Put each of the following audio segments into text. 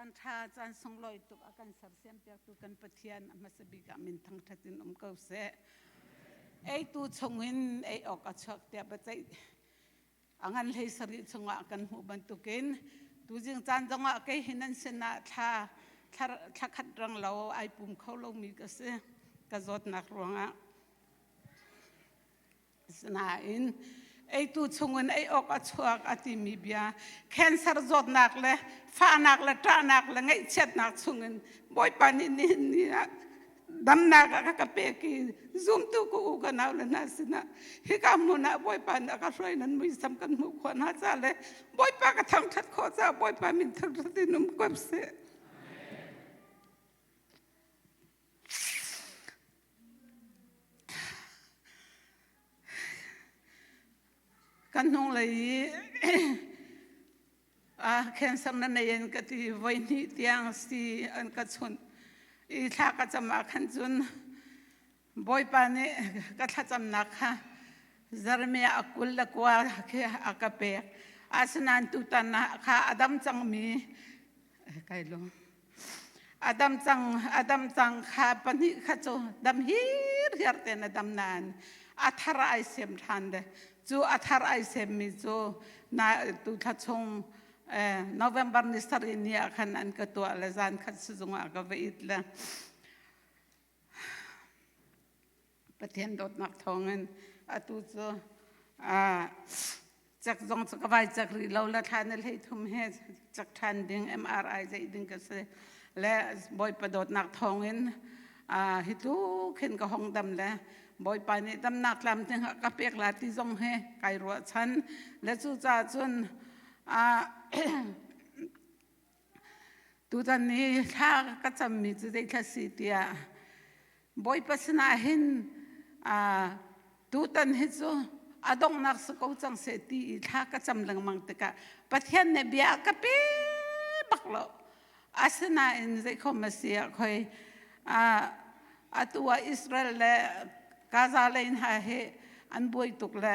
Caan ṭha, caan sunglawi tuk a kan sersiampiaktu kan Pathian a hmasa bik ah min thangṭhat in um ko seh. Eitu chungin ei awk a chuak tiah biaceih a ngan hlei sarih chungah kan hmuh bantukin tuzing caan zongah kei hi nan sinah thla thla khat rang lo ai pum kho lomi ka si ka zawtnak ruangah. Asinain eitu chungin ei awk a chuak a timi bia cancer zawtnak le fahnak le ṭahnak le ngaihchiatnak chungin Bawipa nih nihin ni ah damnak a ka pek i zumtu ka u ka nau le hna sinah hika hmun ah Bawipa nih a ka hruai nan muisam kan hmuh khawh hna ca le Bawipa ka thangṭhat khawh caah Bawipa min thangṭhat in um ko seh. Kan hnunglei i cancer na nei in ka ti voihnih tiang si an ka chunh i thla ka cam ah khan cun Bawipa nih ka thlacamnak kha Jeremiah a 22 khi a ka pek. Asinain tutan ah kha a dam cangmi kai lung. A dam cang, a dam cang kha pahnih kha cu dam hirhiar tein a dam nain a thar ai sem ṭhan de. Cu a thar ai semmi cu na tu thla chung November ni sarih ni ah khan an ka tuah le zan khat sizung ah ka va it le Pathian dawtnak thawngin atu cu cek zong cu ka vai cek rih lo le thla na hlei thum he cek ṭhan ding MRI zeih ding ka si le Bawipa dawtnak thawngin hi tluk hin ka hong dam le Bawipa nih damnak tlamtling a ka pek la ti zong he kai ruahchan le cucaah cun Tutan hi thla ka cammi cu zeithla si tiah Bawipa sinah hin tutan hi cu a donghnak si ko cang seh ti i thla ka cam lengmang tikah Pathian nih bia a ka pe bak lo. Asinain zeikhom a si ah khoi atu ah Israel le Gaza lei hna hi an buai tuk le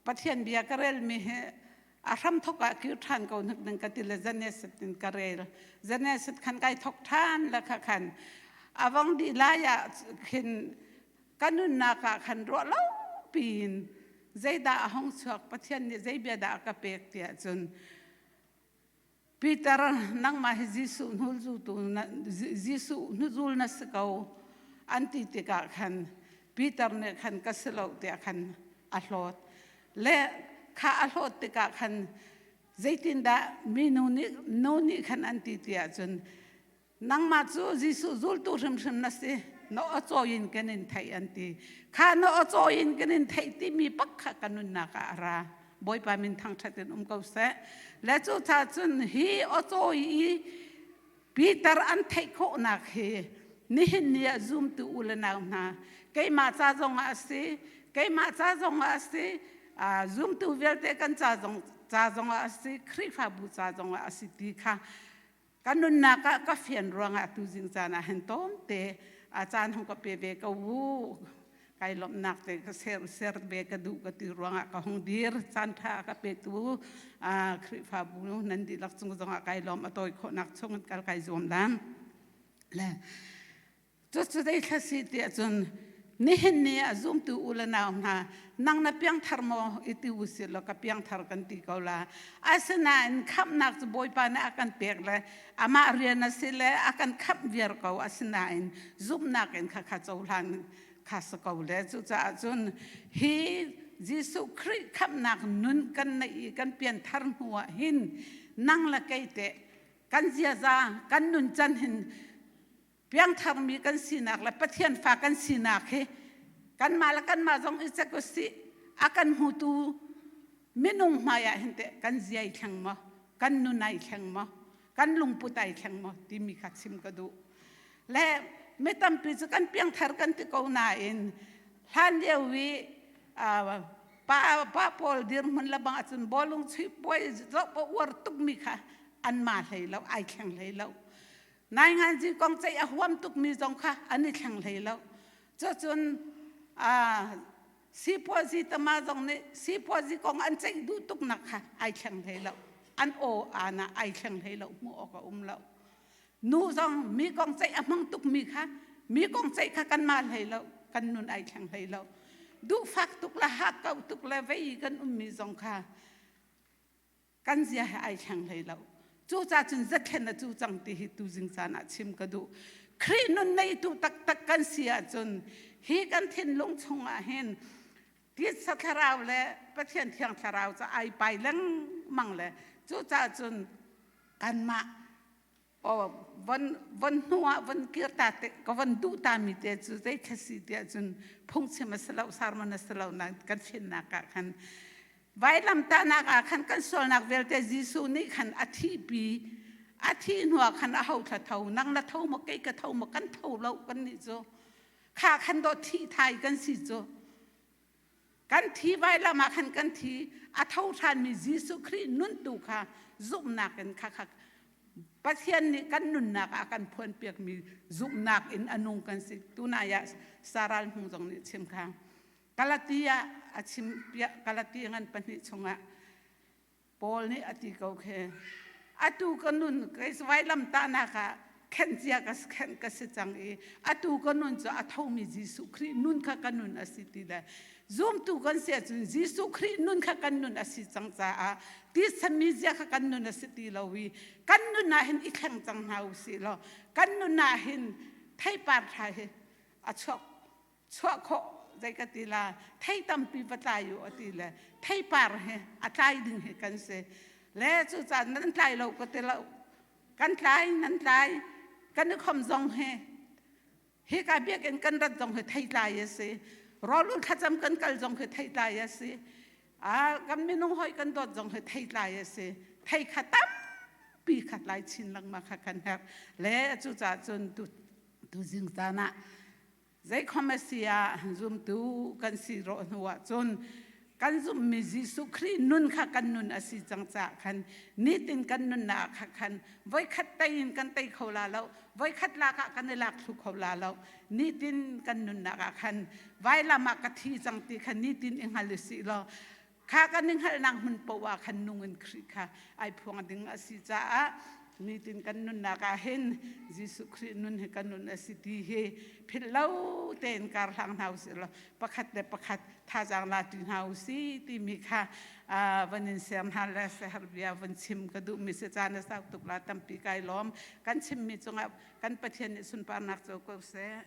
Pathian bia ka relmi hi a hram thok ah kir ṭhan ko hnik ding ka ti le Genesis in ka rel. Genesis khan kai thok ṭhan le kha khan a vong dih lai ah khin ka nunnak ah khan ruah lo piin zeidah a hong chuak Pathian nih zei bia dah a ka pek tiah cun Peter nangmah hi Jesuh hnulzutu Jesuh hnuzul na si ko an ti tikah khan Peter nih khan ka si lo tiah khan a hlawt. Le kha a hlawt tikah khan zeitindah minu nih nu nih khan an ti tiah cun nangmah cu Jesuh zultu hrimhrim na si na aw cawi in kan in theih an ti kha na aw cawi in kan in theih timi pak kha ka nunnak ah a ra Bawipa min thangṭhat in um ko seh le cu ca cun hi aw cawi i Peter an theih khawhnak hi nihin ni ah zumtu u le nau hna keimah ca zong ah a si keimah ca zong ah a si zumtu vialte kan ca zong ca zong ah a si Khrihfabu ca zong ah a si ti kha Ka nunnak ah ka fian ruangah tuzing caan ah hin tawmte a caan hung ka pe ve ko u. Kai lawmhnak te ka ser ser ve ka duh ka ti ruangah ka hung dir. Caan ṭha ka petu Khrihfabu nan dihlak cung zongah kai lawm a tawi khawhnak chung kal kai zuam lan. Le Cucu zeithla si tiah cun nihin ni ah zumtu u le nau hna nang na piangthar maw i ti u sih law ka piangthar kan ti ko la. Asinain khamhnak cu Bawipa nih a kan pek le amah rian a si le a kan khamh viar ko. Asinain zumhnak in khakha cohlan kha si ko le cucaah cun hi Jesuh Khrih khamhnak nun kan neih i kan pianthar hnu ah hin nang le kei teh kan ziaza kan nuncan hin Piangtharmi kan sinak le Pathian fa kan sinak hi kanmah le kanmah zong i cek usih a kan hmutu minung hmai ah hin teh kan zia i thleng maw kan nun ai thleng maw kan lungput ai thleng maw timi kha chim ka duh le mi tampi cu kan piangthar kan ti ko nain hlan lio i pa pa pawl dirhmun le bang ahcun bawlung chuih puai zoh uar tukmi kha an ma hlei lo ai thleng hlei lo Nainganzi kong ceih a huam tukmi zong kha an i thleng hlei lo. Cucun sipuazi tama zong nih sipuazi kong an ceih duh tuknak kha ai thleng hlei lo. An aw aan ah ai thleng hlei lo, hmuh awk a um lo. Nu zong mi kong ceih a hmang tuk mi kha mi kong ceih kha kan ma hlei lo, kan nun ai thleng hlei lo. Duhfak tuk le hakkauh tuk le vei kan ummi zong kha kan zia he ai thleng hlei lo. Cucaah cun zathlen a cu cang ti hi tuzing caan ah chim ka duh. Khrih nun neitu taktak kan si ahcun hi kan thinlung chungah hin titsa thlarau le Pathian thiang thlarau cu ai pai lengmang le cucaah cun kanmah oh von von hnu ah von kir ta te ka von duh ta mi te cu zei kha si tiah cun phungchim a si lo, sermon a si lo na kan finnak ah khan vailamtahnak ah khan kan sualnak vialte Jesuh nih khan a thihpi. A thih hnu ah khan a ho thla tho? Nang na tho maw, kei ka tho maw? Kan tho lo. Kan nih cu kha khan dawh thih thai kan si cu. Kan thi, vailam ah khan kan thi. A tho ṭhanmi Jesuh Khrih nun tu kha zumhnak in kha kha Pathian nih kan nunnak ah kan phuanpiakmi zumhnak in a nung kan si. Tunai ah Saral Hmung zong nih chim kha Galatia a chim piak. Galatia ngan pahnih chungah Paul nih a ti ko khi, atu ka nun kei vailam tahnak ah khenh cia ka khenh ka si cang i atu ka nun cu a thomi Jesuh Khrih nun kha ka nun a si ti le zumtu kan si ahcun Jesuh Khrih nun kha kan nun a si cang caah titsa zia kha kan nun a si ti lo i kan nun ah hin i thleng cang hna u sih law kan nun ah hin theipar ṭha hi a chuak chuah khawh zei ka ti la, thei tampi va tlai u a ti le theipar he a tlai ding hi kan si le cucaah nan tlai lo ka ti lo, kan tlai, nan tlai. Kan i khom zong he hika biakinn kan rat zong hi thei tlai a si, rawlul thlacam kan kal zong hi thei tlai a si, kan minung hoi kan dawt zong hi thei tlai a si. Thei kha tampi kha tlai chin lengmang kha kan herh le cucaah cun tu zing caan ah zeikhom a si ah zumtu kan si rawh hnu ah cun kan zumhmi Jesuh Khrih nun kha kan nun a si cang caah khan nitin kan nunnak kha khan voikhat tei in kan tei kho la lo, voikhat lak ah kan i lak thlu kho la lo. Nitin kan nunnak ah khan vailam ah ka thi cang ti kha nitin i hngal u sih law kha kan i hngalhnak hmun poah ah khan nung in Khrih kha ai phuang ding a si caah nitin kan nunnak ah hin Jesuh Khrih nun hi kan nun a si ti hi philh lo tein kar hlang hna usih law pakhat le pakhat thazaang la ṭi hna usih timi kha van in ser hna le sehar bia van chim ka duhmi si. Caan a sau tuk la, tampi kai lawm. Kan chimmi cungah kan Pathian nih sunparnak co ko seh.